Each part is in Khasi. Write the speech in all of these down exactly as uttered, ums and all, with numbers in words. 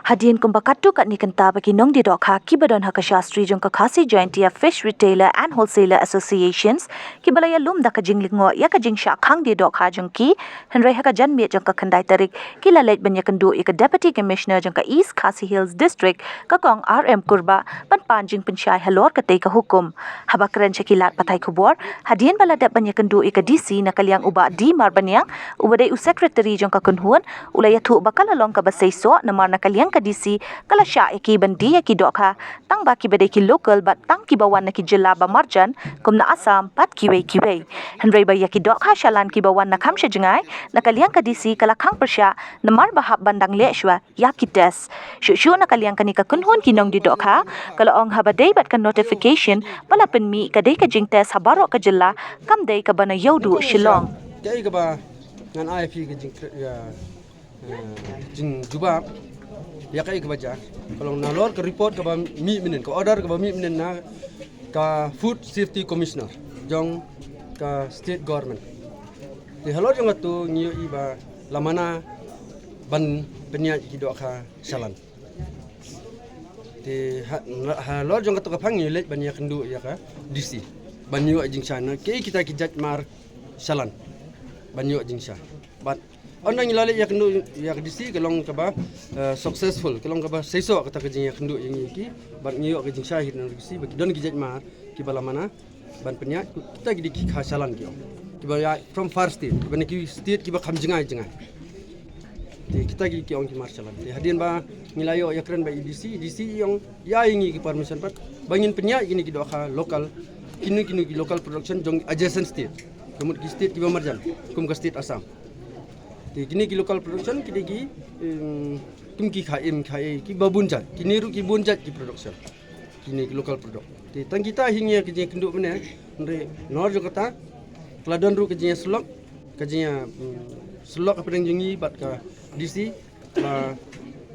Hadien kumba katto katne kynta ba ki nongdie dohkha kiba don ha ka Shastri jong ka Khasi Jaintia Fish Retailer and Wholesaler Associations kiba la ïalum da ka jinglyngngoh ïa ka jingshah khang die dohkha jong ki, hynrei ha ka janmiet jong ka khyndai tarik ki la leit ban ïakynduh ïa ka Deputy Commissioner jong ka East Khasi Hills District, ka Kong R M Kurbah, ban pan jingpynshai halor katei ka hukum. Haba kren sha ki lad pathai khubor, hadien ba la dep ban ïakynduh ïa ka D C na ka liang u Bah D Marbaniang, uba dei u Secretary jong ka kynhun, u la ïathuh ba ka la long kaba seisoh namar na ka liang ka D C ka la shah ïa ki ban die ïa ki dohkha tang ba kiba dei ki local bad tang kiba wan na ki jylla ba marjan kum na Assam bad kiwei kiwei. Hynrei ba ïa ki dohkha shalan kiba wan na kham sha jngai, na ka liang ka D C ka la khang pyrshah namar ba hap ban dang leh shuwa ïa ki test. Shuh shuh na ka liang kane ka kynhun ki nongdie dohkha ka la ong haba dei bad ka notification ba la pynmih ka dei ka jingtest ha baroh ka jylla, kam dei kaba na ïewduh Shillong. Kaei kaba ngan ai phi ka jing, ïa, eh, jingjubab ïa kaei kaba jia. Ka long nalor ka report kaba mih mynnin, ka order kaba mih mynnin na ka Food Safety Commissioner jong ka State Government. Te halor jong katu ngi ïohi ba la mana ban pynïaid ki dohkha shalan. Te ha, halor jong katu ka phang ngi leit ban ïakynduh ïa ka D C ban ïoh jingshai na ki, kita ki jait mar shalan ban ïoh jingshai. Bad ynda ngi la leit ïakynduh ïa ka D C ka long kaba, eh, successful, ka long kaba seisoh kata ka jingïakynduh ïa ngi ki, bad ngi ïoh ka jingshai hi na ka D C ba ki don ki jait mar kiba la mana ban pynïaid, kita ki dei ki kha shalan ki ong. Kiba ïaid from far state, kiba na ki state kiba kham jngai jngai. Te kita ki, ki ong ki mar shalan. Te hadien ba ngi la ïoh ïakren bad i D C, i D C i ong ïa ngi ki permission pat ba ngin pynïaid kine ki dohkha local, kine, kine ki local production jong adjacent state. Ka mut ki state kiba marjan kum ka state Assam. Te kine ki local production ki dei ki, em, kum ki kha im kha ei kiba bun jait, kine ruh ki bun jait ki production. Kine ki local product. Te tang kita hi ngi ïa ka jingïakynduh mynne, hynrei nalor jong kata ka la don ruh ka jingïasyllok, ka jingïa, mm, syllok hapdeng jong ngi bad ka D C, ba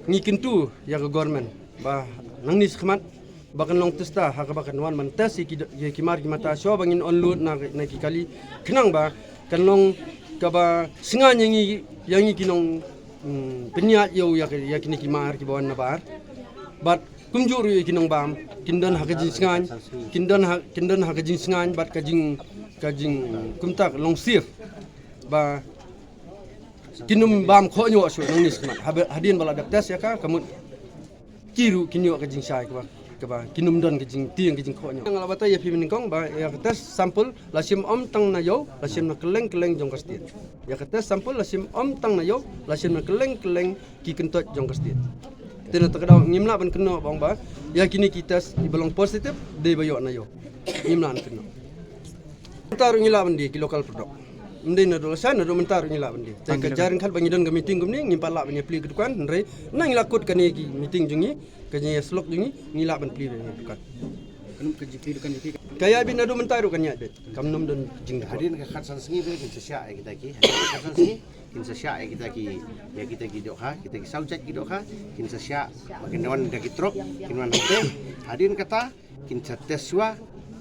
ngi kyntu ïa ka government ba nangne shakhmat ba kan long tista ha kaba kan wan ban test ïa ki, ïa ki mar ki mata shuwa ba ngin unload na, na ki kali, khnang ba kan long kaba sngewbha ïa ngi, ïa ngi ki nong, mm, pynïaid ïa u ïa ki, ïa kine ki mar kiba wan na bar. Bad kumjuh ruh ïa ki nongbam kin don ha ka jingsngewbha, kin don ha, kin don ha ka jingsngewbha bad ka jing, ka jing, kumta ka long safe ba kin ym bam khohñiuh shuh nangne shakhmat. Haba, hadien ba la dep test ïa ka, ka mut ki ruh kin ïoh ka jingshai kaba, kaba kin ym don ka jingtieng ka jingkhohñiuh. Nga la batai ïa phi mynnyngkong ba ïa ka test sample la shim ym tang na ïew, la shim na kylleng kylleng jong ka state. Ïa ka test sample la shim ym tang na ïew, la shim na kylleng kylleng ki kyntoit jong ka state. Te na kata ka daw ngim lah ban kynnoh ba ong ba ïa kine ki test kiba long positive dei ba ïoh na ïew. Ngim lah ban kynnoh. Mynta ruh ngi lah ban die ki local product. Ym dei naduh lashai, naduh mynta ruh ngi lah ban die. Te ka jingkyrkhu ba ngi don ka meeting kumne, ngim pat lah ban ïa plie ka dukan, hynrei na ngi la kut kane ki meeting jong ngi, ka jingïasyllok jong ngi, ngi lah ban plie ka dukan. Kan ka jingplie dukan jong phi? Ka ïaid beit, naduh mynta ruh kan ïaid beit. Kam nym don jingdukor. Hadien ka khatsan sngi beit kin sa shah ïa kita ki. Hadien ka khatsan sngi kin sa shah ïa kita ki, ïa kita ki dohkha, kita ki saw jait ki dohkha, kin sa shah ba kin wan da ki trok, kin wan hangtei. Hadien kata kin sa test shuwa,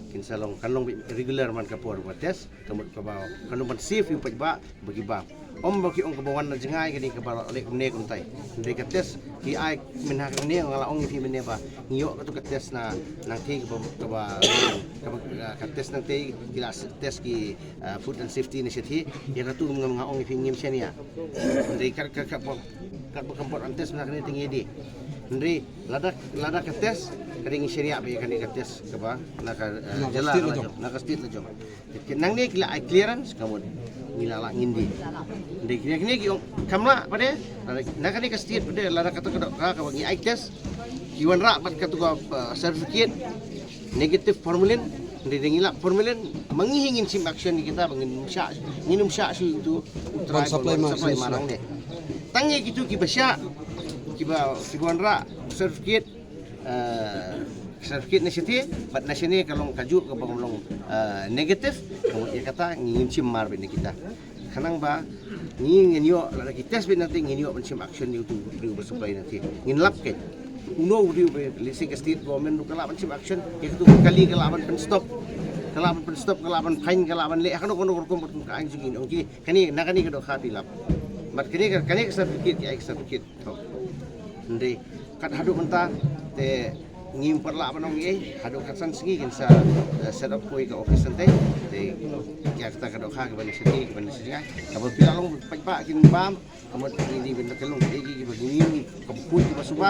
kin sa long, kan long beit regular man ka por ba test, ka mut kaba kan long ban safe ïa u paidbah ba ki bam. Ym ba ki ong kaba wan na jngai kane kaba leh kumne kumtai. Hynrei ka test ki ai mynha kane nga la ong ïa phi mynne ba ngi ïoh katu ka test na nangtei kaba, kaba, kaba, ka test nangtei ki la test ki, ah, food and safety initiative. Ïa katu ngam, nga ong ïa phi ngim shaniah. Hynrei ka, ka, ka, ka, ka, ka, ka, ka test na kane te ngi die. Hynrei lada, lada ka test ka dei ngi shaniah ba ïa kane ka test kaba na ka, eh, na ka jylla state la jong, na ka state la jong. Nangne ki la ai clearance ka mut ngi la lah ngin die. Hynrei kine, kine ki ong kam lah pat de, na kane ka state pat de lada kata ka dohkha kaba ngi ai test ki wanrah bad katu ka, eh, certificate negative formalin, hynrei ngi lap formalin, ma ngi hi ngin shim action ïa kita ba ngin ym shah, ngin ym shah shuh ïa utu u trai ban supply mar hangne. Tang ïa kitu kiba shah, kiba, kiba wanrah certificate, eh, certificate na shate bad na shane ka long kajuh kaba long, eh, negative, ka mut ïa kata ngin shim mar beit na kita. Khnang ba ngi ngin ïoh, lada ki test beit nangtei ngin ïoh ban shim action ïa utu u briew ba supply nangtei. Ngin lap keiñ uno u briew ba, lehse ka state government ruh ka lah ban shim action, ïa katu ka kali ka lah ban pynstop. Ka lah ban pynstop, ka lah ban fine, ka lah ban leh ha kano kano ka rukom, ka rukom ka aiñ jong ngi, ong ki. Kane, na kane ka dohkha phi lap. Bad kane ka, kane ka certificate ki ai ka certificate. Hynrei kat haduh mynta te ngim pat lah ban ong ei, haduh khatsan sngi kin sa, eh, set up kawei ka office hangtei. Te ïa kata ka dohkha kaban ïa shati, kaban ïa shati. Kaba phi la long paidbah kin bam, ka mut ngi dei ban da ka long ei ki, kiba ngi, kiba khuid, kiba suba.